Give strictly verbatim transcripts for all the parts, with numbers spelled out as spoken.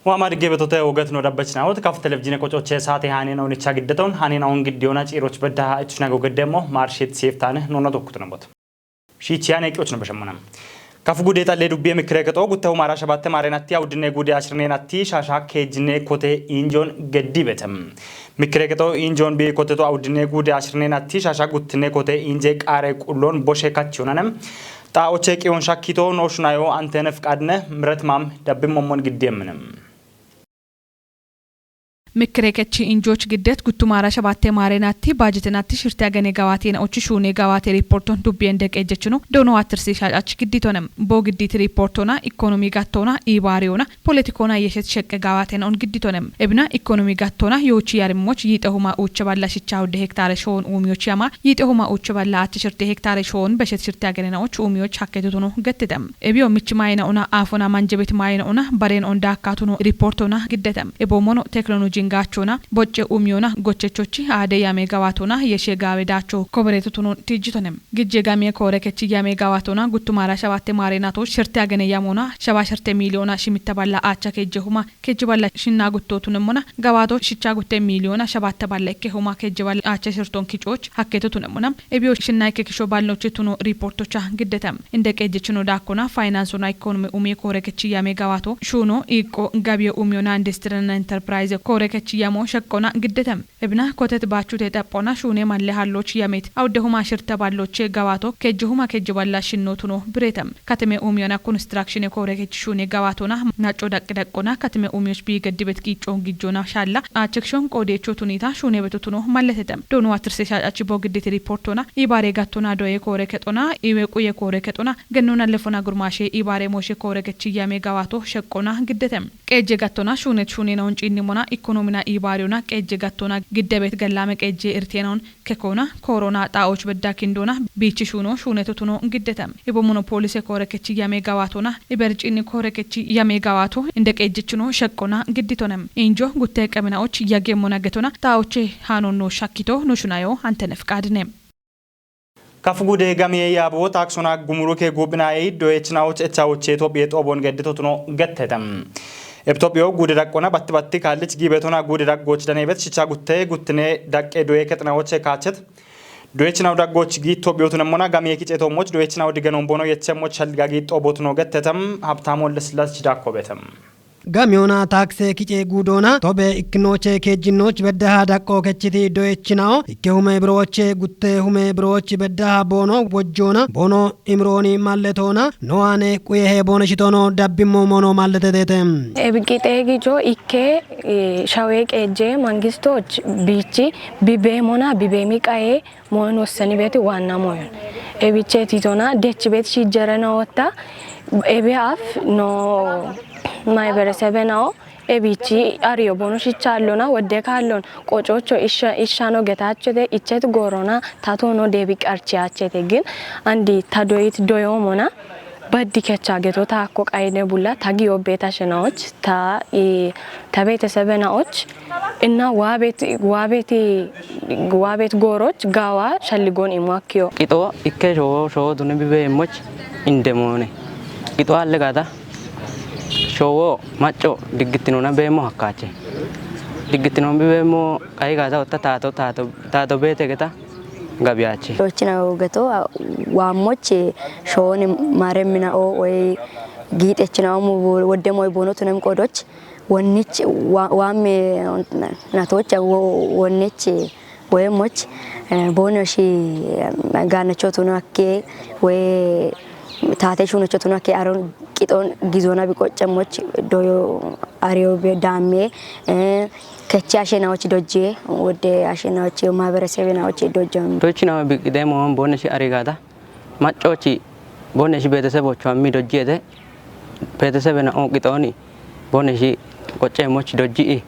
Muhammad Gebetote woget no dabbach nawot kaf televizine kocoche saate hanena unicha giddeton hanena on giddiona ciroch bedda ichnago geddemo marshit seftan nona dokkutunamot. Shichiyan eqioch no bashamona. Kaf gude talle dubbi mikre keto gutte humara shabatte mare natti awdine gude ashirne natti shasha kejine kote injon geddi betem. Mikre keto injon bi kote to awdine gude ashirne natti shasha guttine kote inje qare qullon boshe kachunane. Ta oche qiyon shakkito no shunayo antene fqadne mret mam dabbi momon giddi eminem. Mikre kechi injoch giddet guttumara shabatte mare natti bajete natti shirte agene gawate na ochi shune gawate riporton dubbi ende qejechino dono attirsi shacach gidditonem. Bo giddit riportona, ekonomi gattona, ibariona, politikona yeshet sheqqe gawate na on gidditonem. Ebna ekonomi gattona yochi yarimmoch yite huma uche balla shicha udde hektare shon umioch yama yite huma uche balla atti shirte hektare shon beshet shirte agene na och umioch hakketutuno gettetem. Ebio mich mayina ona afona manjebet mayina ona baren on dakkatuno riportona giddetem. Ebo mono teknolojin gachona bocce umyona gochechochi ade yame gawatona yeshe gawe dacho koberetutuno tijjitonem. Gijje gamie kore kechi yame gawatona guttumara shabatte mare nato shirte agene yamona shaba shirte miliona shimitta balla acha kejje huma kejje balla shinna guttotunemona gawato shicha gutte miliona shabatta balla ikke huma kejje balla acha shirton kichoch hakketutunemona. Ebio shinna ikke kisho balnoche tuno riportocha giddetem. Inde qejechino dakkona finansona ekonomi umi kore kechi yame gawato shuno iqqo gabiyo umyona industrina enterprise kore kechi yamo sheqqona giddetem. Ebna kotet bachute xaphona shune malle halloch yamet awde huma shirta balloche gawato kejje huma kejje balla shinno tuno biretem. Kateme umyona construction kore kechi shune gawatona nacco daqqi daqqona kateme umyoch bi geddibet qiccon gijjona shalla achekshon qodecho tunita shune beto tuno malletetem. Dono attirse shacach bo giddit riportona ibare gattona doye kore kexona iwe quye kore kexona gennona lefona gurmashe ibare moshe kore kechi yame gawato sheqqona giddetem. Qeejje gattona shuunet shuunena on ciinnimona ikkonoomina iibaariyona qeejje gattona giddebet gallame qeejje irteenaon kekona korona xaa'och bedda kindona biichi shuuno shuuneto tuno giddetem. Ibo mono poolise koore kechi yame gawaatona iber ciinni koore kechi yame gawaato inde qeejjechino sheqqona gidditonem. Injo gutte qeminaoch yageemmona getona xaa'oche haanonno shakkito no shunayo antene fiqaadine. Kaf gude gamiye yaabo taaksona gumuruke guuphinayey doyechinawoch echawoche Itophiye xoobon gedditotuno gettetem. Itophiyo gude daqqona batti batti kaallich giibetona gude daggoch danebet shicha gutte guttine daqqe doye kexinawoche kaachet. Doyechinaw daggoch gi Itophiyo tunemmona gamiye kicetommoch doyechinaw digenon bono yechemmoch shalgagi xoobotuno gettetem. Habtamu Waldesillasi chidakko betem. Gamiyona taakse kice guudona tobe ikkinoche keejjinnoch beddaha daqqo kechiti doyechinao ikke hume birooche gutte hume birooch beddaha boono wojjoona boono imirooni malletoona nowaane quyehe boono shitono dabbimmo moono malleteteete. Ebiqixee gijo ikke, eh, shawee qeejje mangistoch biichi bibeemona bibeemi qaye moyon wosseni beeti waanna moyon. Ebiche titona dech beet shijjerena wotta ebe af no maahiberesebe nao ebichi ariyo bono shichallona wodde kaallon qococho ishsha, ishshano getaachete ichet goorona tatono deebi qarchiyachete gin andi ta doyit doyoomona baddi kecha geto taakko qayne bulla ta giyo beeta shenaoch ta, i, ta beetesebe naoch inna waabet, waabet, waabet gooroch gaawa shalligoon imu akkiyo. Qixo ikke showo, showo dune bibeemmoch inde moone. Qixo alle gaata showo macco diggittinona beemmo hakkaache. Diggittinon bibeemmo qayi gaata otta taato, taato, taato beete geta gabiyaache. Dochina geto waammoch shooni maremmina o oy giixechina omu wodde moy boono tunem qodoch wonnich wa-, waamme natocha wo-, wonnich weemmoch, eh, boono shi, eh, gaanacho tuno akke we taate shuunocho tuno akke aron qixon gizona biqoccammoch doyo ariyo be daamme, eh, kechi ashenawoch dojje wodde ashenawoch maaberesebenawoch dojjam. Dochinawo biqidemo boono shi arigada Maccochi booneshi beetesebocho hammi dojjiyete beetesebena oo qixooni booneshi qocceemmochi dojji'i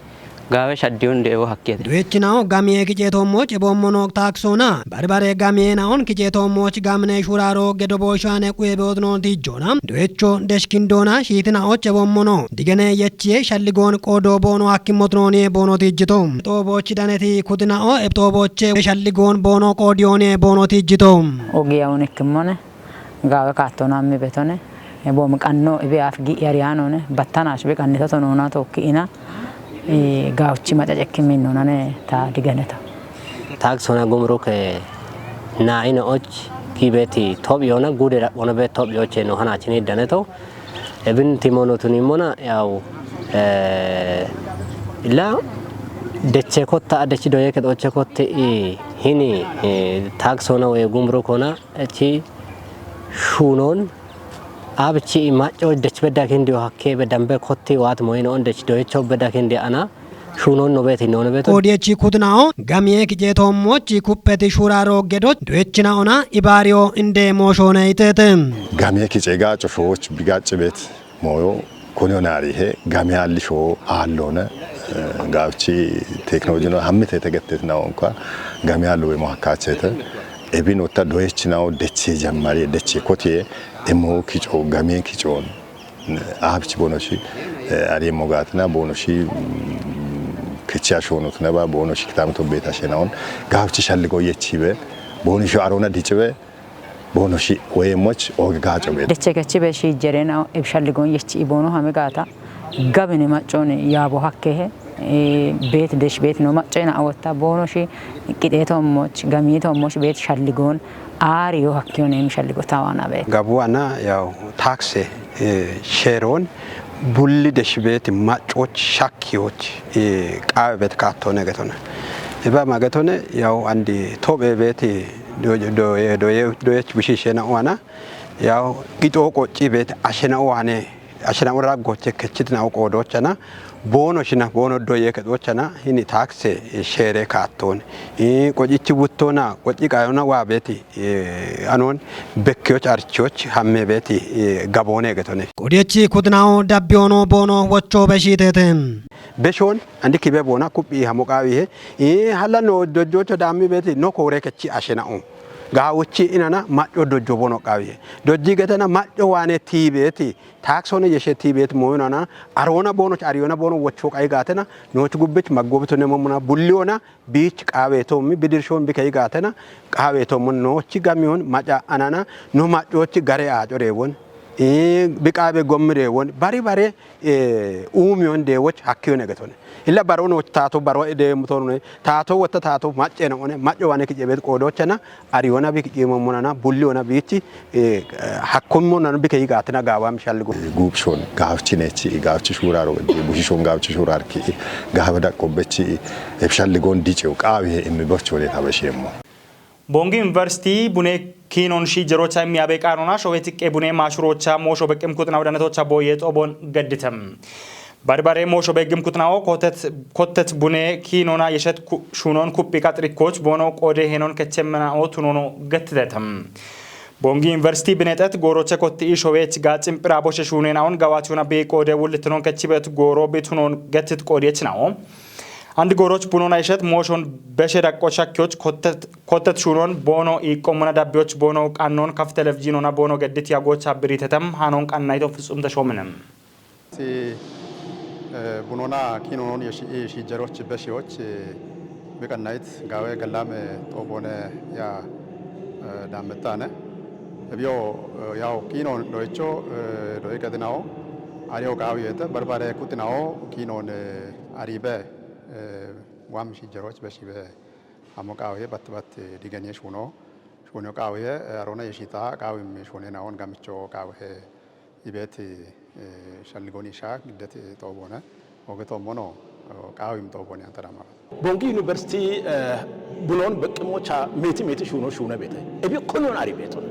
gaawe shaddiyon deewo hakkiyete. Duwechinaho gamiye kiceetoommoch eboommono taaksoona. Bari bare gamiyenaon kiceetoommoch gamine shuraaro gedo booshaane quye beotno tijjoona. Duwecho deshkindoona shiitinaoch eboommono. Digene yechiye shalligoon qoodo boono hakkimmotinoni boono tijjito. Xoobochi daneti kudinao ebxooboche shalligoon boono qoodiyooni boono tijjito. Ogiya unikkimmone, gaawe kaattoona ammi betone, Boom qanno ibe af gi yariano ne battanash be qannito to nona to kiina, eh, gauchi maca cekki min nona ne ta diganeta. Taksona gumruk na ino och kibeti top yona gude ra ono be top yoche no hana chini daneto. Ebin timono tunimona yaw, eh, la deche kotta dechi doye ke doche kotte i hini, eh, taksona we gumruk ona chi shunon abchi macho dech bedak hindi hakke be dambe kotti wat moino on dech doye cho bedak hindi ana shunon no beti no no beto. Kodiyechi kudnao gamie kijeto mochi kuppeti shuraro gedo doyechina ona ibario inde moshone itete. Gamie kice gacho shoch bigace bet moyo konyo nari he gamie alli sho allone, eh, gauchi teknoloji no hammite tegettet na onka gamie allu we mo hakachete. Ebin otta doyechina o deche jammari deche kotie emo kicho gamie kichon. Abchi bonoshi, eh, ari mogatina bonoshi, mm, kichi ashonotna ba bonoshi kitame to beta shenaon. Gauchi shalligo yechibe bonoshi arona dichibe bonoshi wemoch og gacho be. Deche kechibe shi jerena eb shalligon yechi bono hame gata. Gabine machon yabo hakkehe, eh, bet desh bet no machena awotta bonoshi qiteto moch gamito moch bet shalligon ariyo hakkiyo nem shalligo tawana be. Gabuana yaw takse, eh, sheron bulli desh bet machoch shakkiyoch, eh, qawe bet kattone getone. Eba magetone yaw andi tobe beti do do do do yech bishishena wana yaw qito qoci bet ashena wane ashena ura goche kechitna qodochana bono shina bono doye kedochana hini takse, eh, shere katton. Eh, qojichi buttona qoji qayona wa beti, eh, anon bekkiyoch archiyoch hamme beti, eh, gabone getone. Kodiyechi kudnao dabbiyono bono wocho beshitete. Beshon andi kibe bona kuphi hamo qawihe, eh, hala no dojjocho dammi beti no kore kechi ashena o. Gauchi inana macho dojjo bono qawihe. Dojji getena macho wane tibeti. Taksone yeshe tibet moyonana arona bono ariyona bono wocho qai gatena noch gubbich maggobito ne momuna bulliona bich qawe to mi bidirshon bikay gatena qawe to mon nochi gamiyon maca anana no machochi gare ajo rewon, eh, biqabe gommi rewon bari bare, eh, umiyon dewoch hakkiyon egetone. Illa baro no tato baro ede mutone tato wotta tato macce no one macho wane kijebet qodochana Ari wona bik imo monana bulli wona biichi, eh, hakko monana bik yigatina gawa mishalgo. Gubshon gawchi nechi gawchi shuraro gedi bushishon gawchi shurar ki gawa da qobbechi ebshalligon dice qawi he immi bochole tabashemo. Bongi University bune kinon shi jerocha immi abe qarona showeti ke bune mashurocha mosho bekem kutna udanatocha boyet obon geditem. Barbare mosho begim kutnao kotet, kotet bune kinona yeshet ku-, shunon kuppi qatrikoch bono qode henon kechemmenao tunono gettetem. Bongi University binetet goroche kotti ishowech gaxim pira boshe shunenaon gawationa be qode wulitnon kechibet goro bitunon gettit qodiyechnao. Andi goroch bunona yeshet moshon beshe daqqo shakyoch kotet, kotet shunon bono iqomuna dabbiyoch bono qannon kaf televizionona bono geddit yagocha biritetem hanon qannayto fitsum teshominem. Si, eh, bunona kinonon yeshi, eh, shijjeroch beshiyoch, eh, miqannayt gawe gellam, eh, xobone ya, eh, dammetane. Ebyo, eh, yaw kinon doycho, eh, doy qedinawo. Ariyo qawiyete barbare kutinao kinon, eh, aribe, eh, wam shijjeroch beshibe. Amo qawiye bat bat, eh, diganye shuno. Shuno qawiye, eh, arona yeshita qawim shunenawon gamicho qawiye. Ibet, eh, shalligoni sha giddet, eh, xobone. Oge xommono, eh, qawim xobone antarama. Bongi University, eh, bunon beqqimocha meti meti shuno shune bete. Ebi konon ari beton.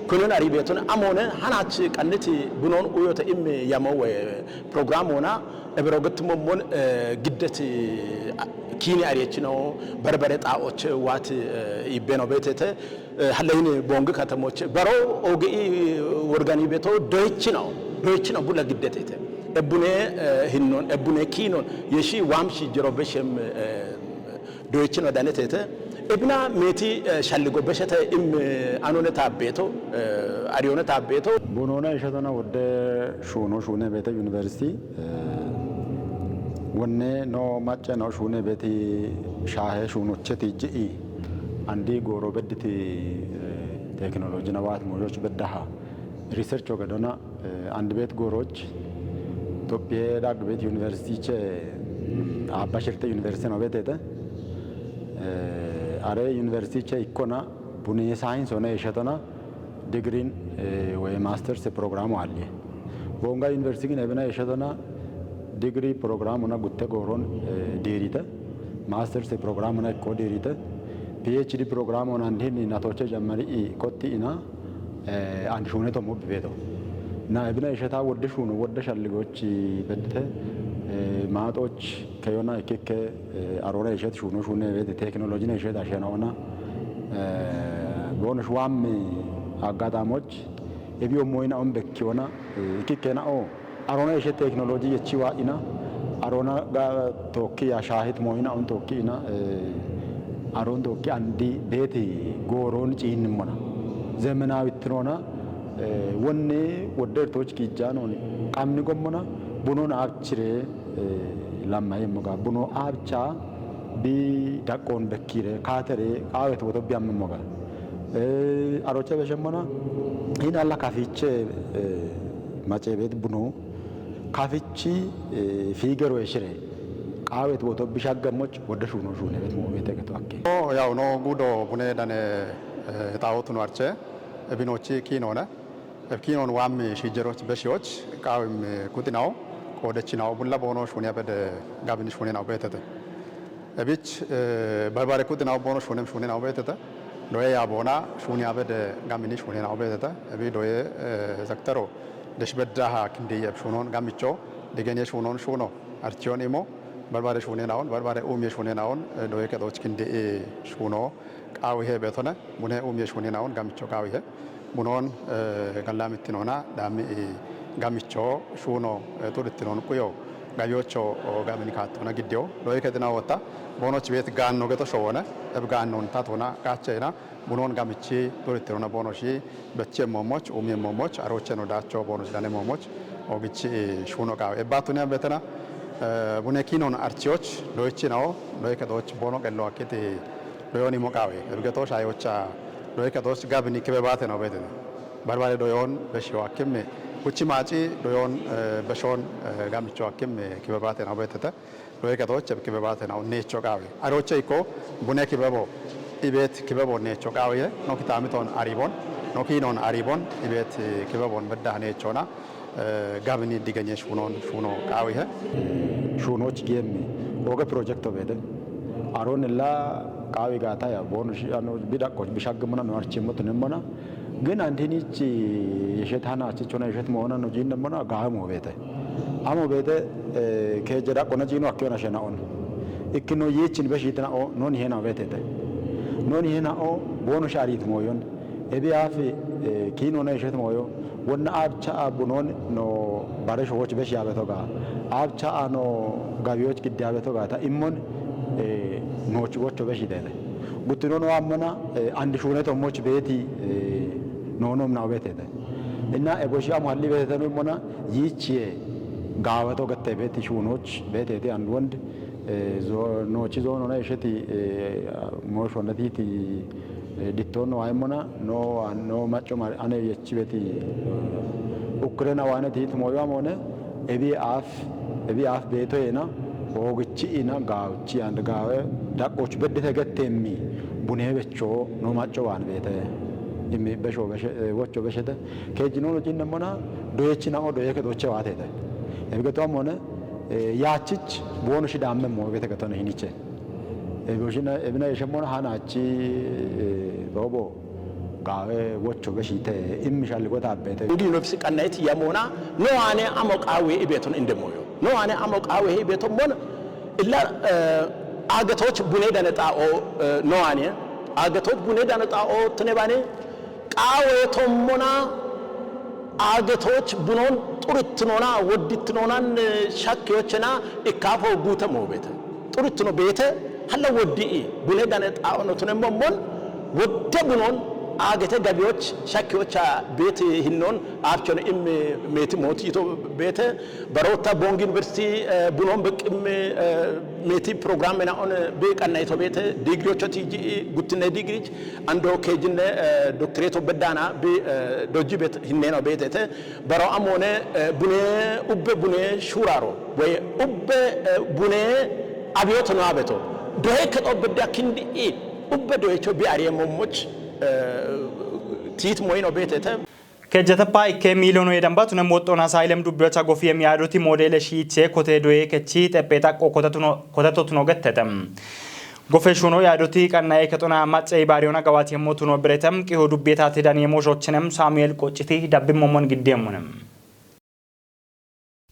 Konon ari beton amone hanach qanneti bunon uyote imme yamo we programona ebroget momon, eh, giddet, eh, kini ari echino barbare xaoche wat, eh, ibeno betete. Eh, hallayne bongi katamoch baro ogi worgani beto doychino, doychino bula giddetete. Ebune, eh, hinnon, ebune kinon, yeshi wamshi jero beshem, eh, doychino danetete. Ebina meti, eh, shalligo beshete im, eh, anone tabbeto, eh, arione tabbeto. Bunona ishatona wodde shuno shune bete university, eh, wonne no macce no shune beti shahe shunocheti ji'i. Andi goro bedditi, eh, teknoloji na wat mojoch beddaha. Research o gadona አንድ ቤት ጎሮች ኢትዮጵያ ዳግ ቤት ዩኒቨርሲቲቼ አባ ሽርጤ ዩኒቨርሲቲ ነው ቤት ሄደ አረ ዩኒቨርሲቲቼ ኢኮና ቡኔ ሳይንስ ሆነ የሸተና ዲግሪን ወይ ማስተርስ ፕሮግራሙ አለ። ቦንጋ ዩኒቨርሲቲ ግን ኤብና የሸተና ዲግሪ ፕሮግራም ሆነ ጉተ ጎሮን ዲሪተ ማስተርስ ፕሮግራም ሆነ እኮ ዲሪተ ፒኤችዲ ፕሮግራም ሆነ እንዲህን እናቶቼ ጀመሪ ቆጥ ኢና አንድ ሹኔ ቶሞ ብቤተው እና እብነ እሸታ ወደ ሹኑ ወደ ሸልጎች በድተ ማጦች ከዮና እክከ አሮና እሸት ሹኑ ሹኔ ቤት ቴክኖሎጂና እሸት አሸናውና በሆነሽ ዋም አጋጣሞች እብዮ ሞይናውን በኪዮና እክከናኦ አሮና እሸት ቴክኖሎጂ የቺ ዋኢና አሮና ጋ ቶኪ ያሻሂት ሞይናውን ቶኪ ኢና አሮን ቶኪ አንዲ ቤት ጎሮን ጪን ሞና ዘመናዊት ኖና ወኔ ወደርቶች ኪጃኖን ቃምኒ ጎሞና ቡኖን አብችሬ ላማ የሞጋ ቡኖ አብቻ ቢ ዳቆን በኪሬ ካተሬ ቃወት ወቶ ቢያም ሞጋ አሮቼ በሸሞና ይህን አላ ካፊቼ ማጨ ቤት ቡኖ ካፊቺ ፊገሮ የሽሬ ቃወት ወቶ ቢሻገሞች ወደ ሹኖ ሹኔ ቤት ሞ ቤት ገቶ አኬ ያው ኖ ጉዶ ቡኔ ዳኔ ጣዖት ነው አርቼ እቢኖቺ ኪኖነ እብኪኖን ዋም ሺጀሮች በሺዎች ቃዊም ኩጥናው ቆደችናው ቡላ ቦኖ ሹኔ በደ ጋብን ሹኔናው ቤተተ እቢች በርባሬ ኩጥናው ቦኖ ሹኔም ሹኔናው ቤተተ ዶዬ ያቦና ሹኔ አበደ ጋምኒ ሹኔናው ቤተተ እቢ ዶዬ ዘክተሮ ደሽ በዳሃ ክንዴ የብ ሹኖን ጋምቾ ደገኔ ሹኖን ሹኖ አርቺዮን ኢሞ በርባሬ ሹኔናውን በርባሬ ኡሜ ሹኔናውን ዶዬ ከጦች ክንዴ ሹኖ ቃዊሄ ቤቶነ ቡኔ ኡሜ ሹኔናውን ጋምቾ ቃዊሄ ቡኖን ገላምትኖና ዳሚ ጋምቾ ሹኖ ጡርትኖን ቁዮ ጋቢዮቾ ጋብኒ ካቶና ግዴው ሎይ ከጥና ወጣ ቦኖች ቤት ጋኖ ገጦ ሾወነ እብ ጋኖን ታቶና ቃቸይና ቡኖን ጋምቺ ጡርትኖና ቦኖሺ በቼ ሞሞች ኡሜ ሞሞች አሮቼ ነው ዳቾ ቦኖች ዳኔ ሞሞች ኦግቺ ሹኖ ቃው ኤባቱኒያ ቤተና ቡኔ ኪኖን አርቺዎች ሎይቺ ነው ሎይ ከጦች ቦኖ ቀሎ አኬት ዶዮን ይሞቃዌ እብገጦ ሻዮቻ ዶይ ከጦስ ጋብኒ ክበባተ ነው ቤት በርባሬ ዶዮን በሺው አክም ኩቺ ማጪ ዶዮን በሾን ጋምቾ አክም ክበባተ ነው ቤትተ ዶይ ከጦች ክበባተ ነው ኔቾ ቃዌ አሮቼ እኮ ቡኔ ክበቦ ኢቤት ክበቦ ኔቾ ቃዌ ኖ ኪታሚቶን አሪቦን ኖ ኪኖን አሪቦን ኢቤት ክበቦን በዳህ ኔቾና ጋብኒ ዲገኘ ሹኖን ሹኖ ቃዊሀ ሹኖች ጌም ኦገ ፕሮጀክት ኦቤደ አሮን ላ ቃዊ ጋታ ያ ቦኑ ቢዳቆች ቢሻግሙና ነው አርቺ ሙት ንሞና ግን አንዲኒች የሸታና አችቾና የሸት መሆና ነው ጂን ንሞና ጋሞ ቤተ አሞ ቤተ ከጀዳቆና ጂኖ አኪዮና ሸናኦን እክኖ ይችን በሽትናኦ ኖን ይሄና ቤተተ ኖን ይሄናኦ ቦኑ ሻሪት ሞዮን እቢ አፍ ኪኖና የሸት ሞዮ ወና አብቻ ቡኖን ኖ ባረሾዎች በሽ ያበቶጋ አብቻ አኖ ጋቢዎች ግድ ያበቶጋ ታ ኢሞን ኖች ጎቾ በሽ ይደለ ጉትኖ ነው አመና አንድ ሹነ ቶሞች ቤቲ ኖኖም ናው ቤት ሄደ እና ኤጎሺ አሙ ሀሊ ቤት ሄደ ነው ሞና ይቺ ጋወቶ ገተ ቤት ሹኖች ቤት ሄደ አንድ ወንድ ኖቺ ዞን ሆነ እሸቲ ሞሾ ነቲቲ ዲቶን ነው አይሞና ኖ ኖ ማጮ ማር አነ የቺ ቤቲ ኡክሬና ዋነ ቲት ሞያም ሆነ እቢ አፍ እቢ አፍ ቤቶ የና ኦግቺ ኢና ጋውቺ አንድ ጋወ ዳቆች በድተ ገቴሚ ቡኔ በቾ ኖ ማጮ ዋን ቤተ ኢሚ በሾ በሸ ወቾ በሸተ ከጅኖ ጂን ነሞና ዶየቺ ናኦ ዶየ ከዶቸ ዋቴተ እብገቷም ሆነ ያቺች ቦኑ ሽዳመ ሞ ቤተ ገቶነ ሂኒቸ እብሽነ እብነ የሸሞነ ሃናቺ ቦቦ ጋዌ ወቾ በሺተ እምሻል ጎታ ቤተ እንዲ ነፍስ ቀናይት የሞና ኖ አነ አሞ ቃዌ እቤቱን እንደሞዮ ኖ አነ አሞ ቃዌ እቤቱን ሞን እላ አገቶች ቡኔ ደነጣኦ ኖ አነ አገቶች ቡኔ ደነጣኦ ትነባኔ ቃዌ ቶሞና አገቶች ቡኖን ጡርትኖና ወድትኖናን ሻክዮችና እካፎ ጉተ ሞቤተ ጡርትኖ ቤተ ሀለ ወዲኢ ቡኔ ዳነ ጣኦኖ ቱነሞሞን ወደ ቡኖን Agete gabiyoch shakkiyocha beeti hinnon aapchon imme meeti mooti yito beete baroota Bongi University, eh, bunon beqqim, eh, meeti program na on be qanna yito beete digriyocho tiji guttinne digrich ando kejinne, eh, doctorate bedana be, eh, dojji bet hinneno beetete baro amone, eh, bune ubbe bune shuraro way ubbe, eh, bune abiyoto no abeto dohe keto bedda kindi i ubbe dohecho bi ariye mommoch, eh, tit moyino beetete. Kejjateppa ikke miiliyono yedamba tune moxxona Sayilem Dubbiyocha gofiye miyaadoti moodeele shiiche kote doye kechi xeppe xaqqo kote tuno, kote totuno gettete. Gofe shuno yaadoti qannaye kexona macce ibaariyona gawati yemmo tuno biretem qiho dubbiyetate dani yemmo shochinem Samuel Qocciti dabbimmo mon giddeemmonem.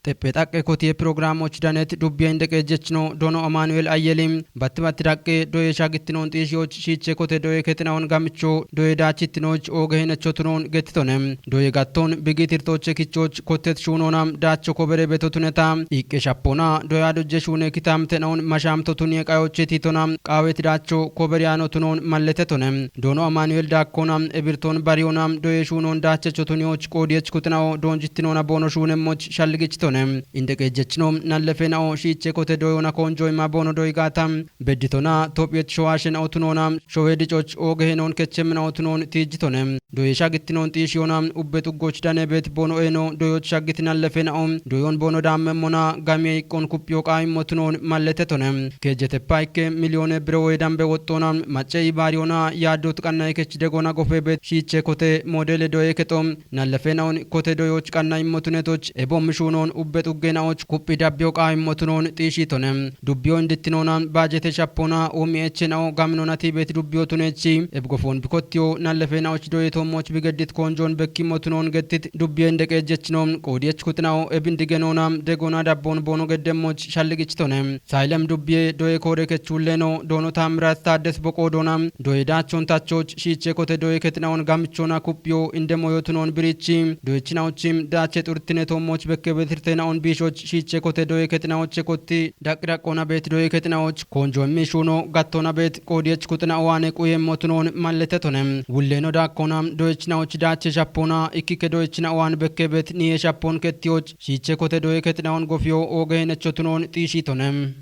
Xeppe xaqqe kotiye programoch danet dubbiye inde qeejjechino Dono Amanuel Ayelim batti batti daqqe doye shagittinon xiishiyoch shiiche kote doye kexinaon gamicho doye daachittinoch ooge henecho tunon gettitonem. Doye gatton bigi tirtoche kichoch kottet shuunona daacho kobere beto tuneta iqqe shapona doya dojje shuune kitamtenaon mashamto tuniye qayoche titona qaaweti daacho kobere yaano tunon malletetonem. Dono Amanuel daakkona ebirton bariyona doye shuunon daachecho tuniyoch qoodiyech kutinao doonjittinona boono shuunemmoch shalligichitonem. Inde qeejjechino nallefenao shiiche kote doyona konjoyma boono doygata bedditona Tophiyet showashenao tunona showe dicoch ooge henon kechemminao tunon tiijjitonem. Doye shagittinon xiishiyona ubbe xuggoch dane bet boono eeno doyoch shaggiti nallefenao doyon boono daammemmona gamiye iqqon kuphiyo qaayimmo tunon malletetonem. Kejjeteppa ikke miliyone bire woy dambe woxxona macce ibaariyona yaaddot qanna ikech degona gofe bet shiiche kote modele doye kexo nallefenao kote doyoch qanna immotunetoch ebom shuunon ubbe xuggenaoch kuphi dabbiyo qaayimmo tunon xiishitonem. Dubbiyo indittinona baajete shapona umi echenao gaminona tibet dubbiyo tunechi ebgofon bikottiyo nallefenao doye tommoch bigeddit konjon bekkimmo tunon gettit dubbiye inde qeejjechino qoodiyech kutinao ebindigenona degona dabbon boono geddemmoch shalligichitonem. Sayilem dubbiye doye koore kechulleno Dono Taamiraat Taaddes boqoodona doye daachon tachoch shiiche kote doye kexinaon gamichona kuphiyo inde moyo tunon birichi doyechinaochim daache xurtine tommoch bekke betirtenaon biishoch shiiche kote doye kexinaoche kotti daqdaqona bet doye kexinaoch konjo immi shuuno gattona bet qoodiyech kuxina owaane quyemmo tunon malletetonem. Wulleno daakkona doyechinaoch daache shapona ikkike doyechina owaan bekke bet niye shapon kettiyoch shiiche kote doye kexinaon gofiyo ooge henecho tunon xiishitonem.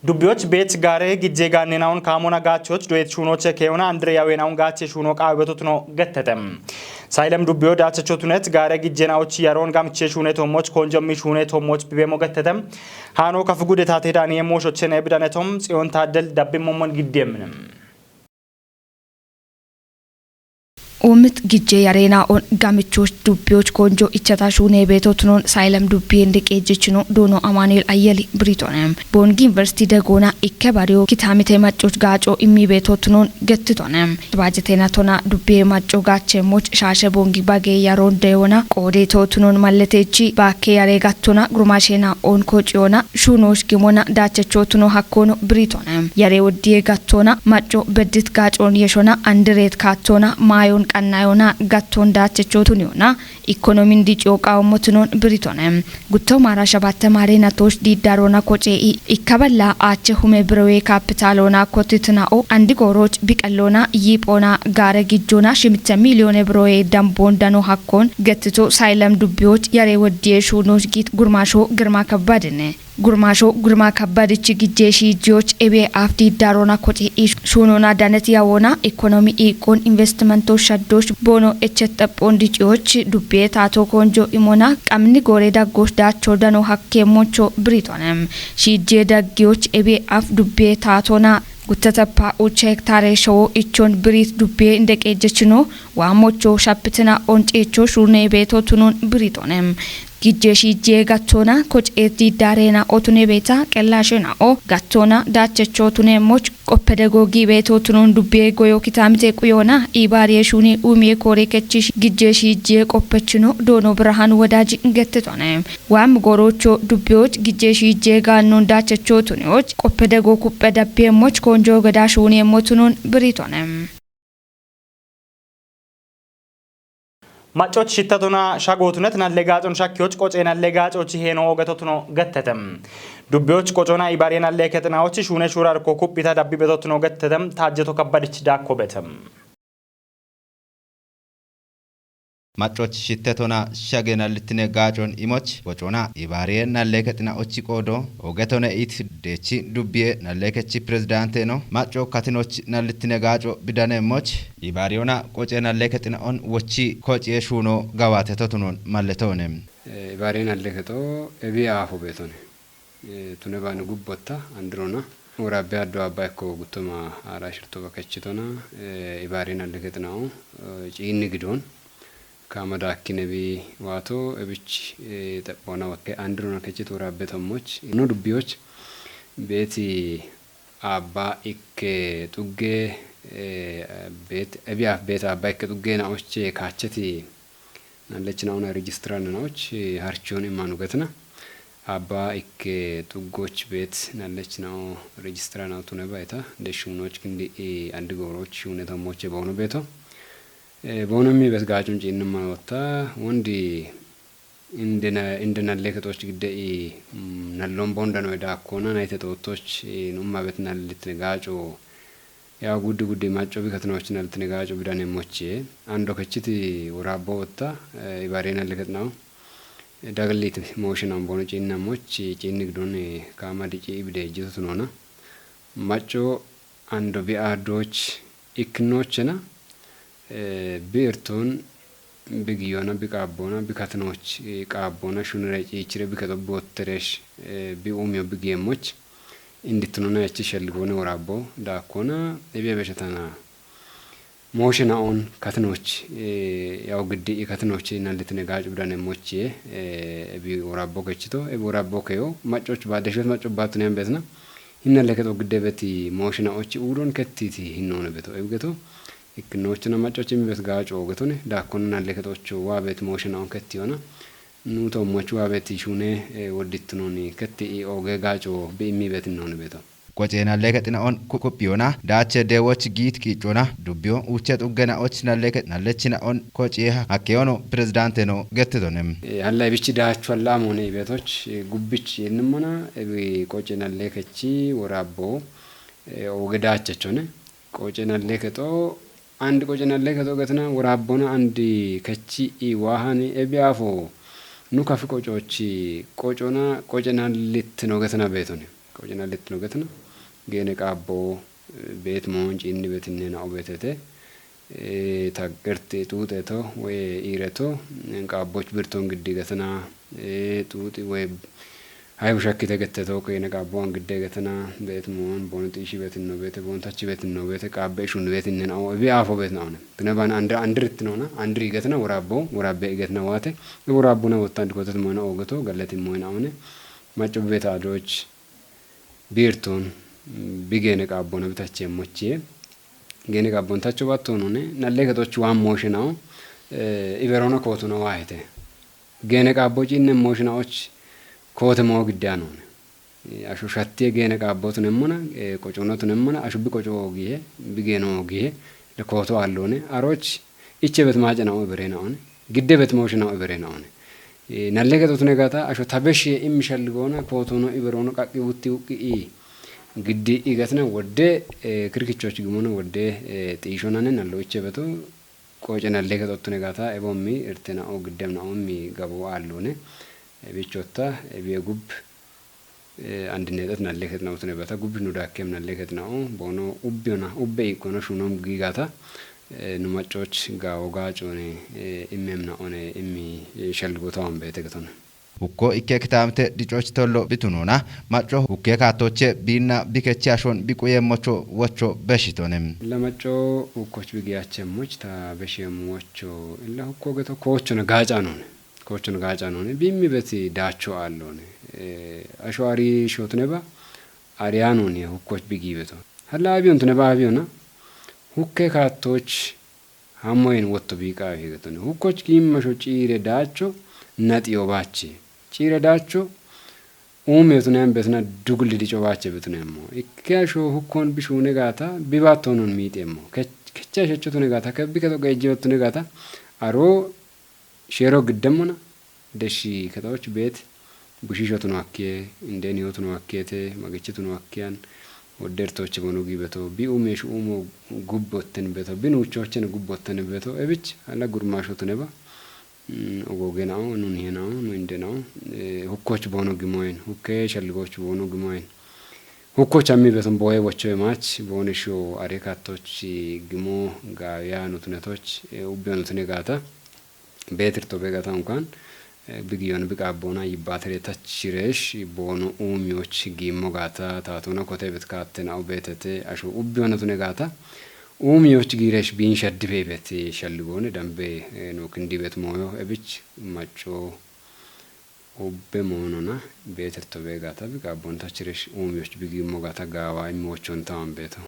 Dubbiyoch beet gaare gijje gaannenawun kaamona gaachoch doyet shuunoche keyoona andire yawenaun gaache shuuno qaawe betotuno gettete. Sayilem dubbiyo daachecho tunet gaare gijjenaoch yaroon gamiche shuune tommoch konjommi shuune tommoch bibemo gettete. Haano kafu gude taate daaniye mooshochene bidanetom Xiyoon Taaddel dabbi mommon giddeeminem. Umit gijje yarena on gamichoch dubbiyoch konjo ichata shuune beto tunon Sayilem dubbi inde qeejjechino Dono Amanuel Ayyeli biritonem. Bongi University degona ikke bariyo kitamite maccoch gaaco immi beto tunon gettitonem. Baajete natona dubbiye macco gaache moch shaashe bongi bage yaron deyona qoode to tunon malletechi baakke yare gattona gurmashena on kociyona shuunosh gimona daachecho tuno hakkono biritonem. Yare woddiye gattona macco beddit gaacon yeshona andiret kaattona maayon qannayona gatton daachecho tuniyona ikkonomin dici oqa ommotunon biritone. Gutto maara shabatte maare natosh diiddarona koce i ikkaballa aache hume birowe kapitalona kotitina'o andi gooroch biqallona yiiphona gaare gijjona shimitte miiliyone birowe dambon dano hakkon gettito sayilem dubbiyoch yare woddiye shuunoch giit gurmaasho girma kabbadine. Gurmaasho gurma kabbadichi gijje shiijjiyoch ebe afdi darona koci ish shuunona danet yawona ekonomi iiqqon investimentoch shaddoch boono echet xaphon diciyoch dubbiye taato konjo imona qamni goore daggoch daacho dano hakke mocho biritonem. Shiijjiye daggiyoch ebe af dubbiye taatona guttatappa ucha hektare showo ichon birit dubbiye indeqeejjechino waa mocho shappitina onceecho shuune beeto tunon biritonem. Gijje shiijje gattona koc etti darena otune beeta qellashena o gattona daachecho tune moch qoppede gogi beeto tunon dubbiye goyo kitamite quyona ibaariye shuni umiye koore kechish gijje shiijje qoppechino doono birahan wodaji gettetone. Waam gorocho dubbiyoch gijje shiijje gaannon daachecho tuneoch qoppede go kuppe dabbiye moch konjo geda shuni motunon biritone. Maccoch shittatona shagootunet nallegaacon shakkiyoch qoce nallegaacochi heeno ogetotuno gettetem. Dubbiyoch qocoona ibaariyeen alleeke xina'och shuune shuurar ko kuphita dabbi betottino gettetem Taajjeto Kabbadich daakko betem. Maccoch shittetona shage nallittine gaacon imoch qocoona ibaariyeen alleeke xina'och qoodo ogetone it deechi dubbiye nalleekechi pirezidaante no macco katinoch nallittine gaaco bidaneemmoch ibaariyona qoce nalleeke xina'on wochi kociye shuuno gawaate totunon malletone. Eh, ibaariyeen alleeke xo ebi aafo beetone. Eh, tune baani gubbotta andirona. Woraabbe addo abba ikko guttoma ara shirto bakechitona. Eh, ibaariyeen alleeke xina'o, eh, ciinni gidoon. Kaama daakkinebi waato ebich, eh, xephoona wotte andirona kechit woraabbe tommoch. No dubbiyoch beeti abba ikke xugge, eh, beet, ebi aaf beet abba ikke xugge na'oche kaacheti nallechi na'ona rejistiran na'och, eh, harchon immanu getina. Abba ikke xuggoch beet nallechi na'o rejistiran na'o tune bayta, deshshunoch kindi, eh, andi gooroch shuune tommoche boono beeto. Eh, boono mi bes gaacun ciinnimma wotta, wondi indena, indena leke xoch gidde i, mm, nallon bonda no eda akkona, nayte xoottoch, eh, numma bet nallittine gaaco, ya guddi guddi macco bi katinoch nallittine gaaco bidane moche, ando kechiti woraabbo wotta, eh, ibaariyeen alleeke xina'o, eh, dagallit mooshe nan boono ciinna moch, ciinni gidon, eh, kaama dici ibide ejjito tunona. Macco ando bi aaddoch ikkinochena, eh, bi irton, bi giyona, bi qaabbona, bi katinoch, eh, qaabbona, shunire ciichire, bi kexo botteresh, eh, bi uumiyo bi giyemmoch, indittunona yachi shelligoone woraabbo daakkona, ebiye beshetana mooshe na'on katinoch, eh, yaw giddi i katinoch nallitine gaacu bidane mochiye, eh, ebi woraabbo kechito, ebi woraabbo keyo, maccoch ba, deshwet macco battune yan betna, hinna leke xo gidde beti mooshe na'och uudon kettiti hinnoone beto, ebi geto, ikkinochena maccoch imi bet gaacu ogetone, daakkona nalle kexocho waa bet mooshe na'on kettiyona, nu tommoch waa bet shuune, eh, woddittunoni ketti i oge gaaco bi imi bet hinnoone beto. Qoce nalleeke xina'on ku-, kuphiyona, daache deewoch giit qiiccona, dubbiyo uuche xugge na'och nalleeke, nallechi na'on kociye ha-, hakkeyono pirezidaante no gettitone. Eh, halla ebichi daachu halla amoone ibetoch, eh, gubbich yennimmona, ebi qoce nalleekechi woraabbo, eh, oge daachechone. Qoce nalleeke xo, andi qoce nalleeke xo getina, woraabbona andi kechi i waahani, ebi aafo, nu kafi qocochi, qocona, qoce nallittino getina beetone. Qoce nallittino getina, geene qaabbo, eh, beet moon ciinni betinne na'o beetete, eh, taggert xuuxeto, woy iireto, eh, qaabboch birton giddi getina, eh, xuuxi woy haybu shakkite geteto, geene qaabbo an gidde getina, beet moon, boon xiishi betinno beete, boon tachi betinno beete, qaabbe ishun betinne na'o, ebi aafo beet na'one. Tune baan andri, andri ittinona, andri getina, woraabbo, woraabbe getina waate, e woraabbona wotta andi kotet moona ogeto, galletin moy na'one, macco beeta adoch, biirton, bi geene qaabbona bitache mochiye. Geene qaabbon tacho battonone, nalleeke xoch waan mooshe na'o, eh, iberona kootona waahete. Geene qaabbo ciinne mooshe na'och koote moo gidde anone. Eh, asho shattiye geene qaabbo tunemmona, eh, qocono tunemmona, asho bi qoco ogihe, bi geeno ogihe, le kooto aallone, aroch iche bet maace na'o ibere na'one, gidde bet mooshe na'o ibere na'one. Eh, nalleeke xo tune gata, asho tabeshe immi shalligoona, kootono iberono qaqqi wutti wuqqi i giddi i gatina wodde, eh, kirkichoch gimono wodde, eh, xiishonane nallo iche beto, qoce nalleeke xo tune gata, ebommi irte na'o giddem na'ommi gabo aallone, eh, bichotta, eh, biye gub, eh, andinetet nalleeke xo tune bata, gub nu daakkem nalleeke xo, boono ubbiyona, ubbe ikkona shunom giigata, eh, nu maccoch gaawo gaacone, eh, immem na'one, immi, eh, shalligotawan beete getone. Hukko ikke kitaamte dicoch tollo bitunona, macco hukke kaattoche biinna bikechi ashon biquyemmocho wocho beshitone. Illa macco hukkoch bigiyachemmoch ta beshem wocho, illa hukko geto koochono gaacanone. Koochono gaacanone. Bimmi beti daacho aallone. Eh, asho ari shotune ba, ari anone hukkoch bigi beto. Halla abiyon tune ba abiyona. Hukke kaattoch hammoyen wotto biiqaafi getone. Hukkoch kiimmasho ciire daacho naxi obaache. Ciire daacho uume betuneem betuna dugulli dico baache betuneemmo. Ikke asho hukkon bishuune gaata, bibaattonon miixeemmo. Kech-, kecha ashecho tune gaata, kebbi keto geejje bettune gaata, aro sheero giddemmona, deshi ketoch beet, Bushishotuno akkiye, indeniyotuno akkiyete, magichituno akkiyan, woddertochi bono gibeto, bi umesh umo gubbotten beto, bi nuchochen gubbotten beto, ebich ala gurmashotuneba. Mm, ogogenao, nunhenao, nuindenao, eh, hukkoch bono gimoyen, hukke shalligoch bono gimoyen. Hukkoch ammi beton boye wocho emach, bonisho are kattoch gimo gawiya nutunetoch, eh, ubbe nutune gata. Beetirto beegata unkan, eh, bigiyon biqaabbona yibbaatere tachiresh boono uumiyoch giimmo gaata taatuna kote bet kaatten au beetete asho ubbiyonatune gaata uumiyoch giiresh biin shaddibe ibet shalligoone dambe, eh, no kindi bet mooyo ebich macco ubbe moonona beetirto beegata biqaabbon tachiresh uumiyoch bigiimmo gaata gaawa immochon tawan beeto.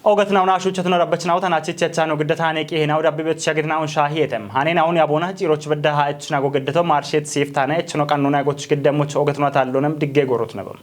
Ogatnauna shuchatuna rabbachnaw tana chichachano giddatane qihena u rabbi bet shagitnaun shahiyetem. Hanena un yabona chiroch bedda ha echna go giddato marshet siftana echno qannuna goch giddemuch ogatnuna tallonem digge gorotnabam.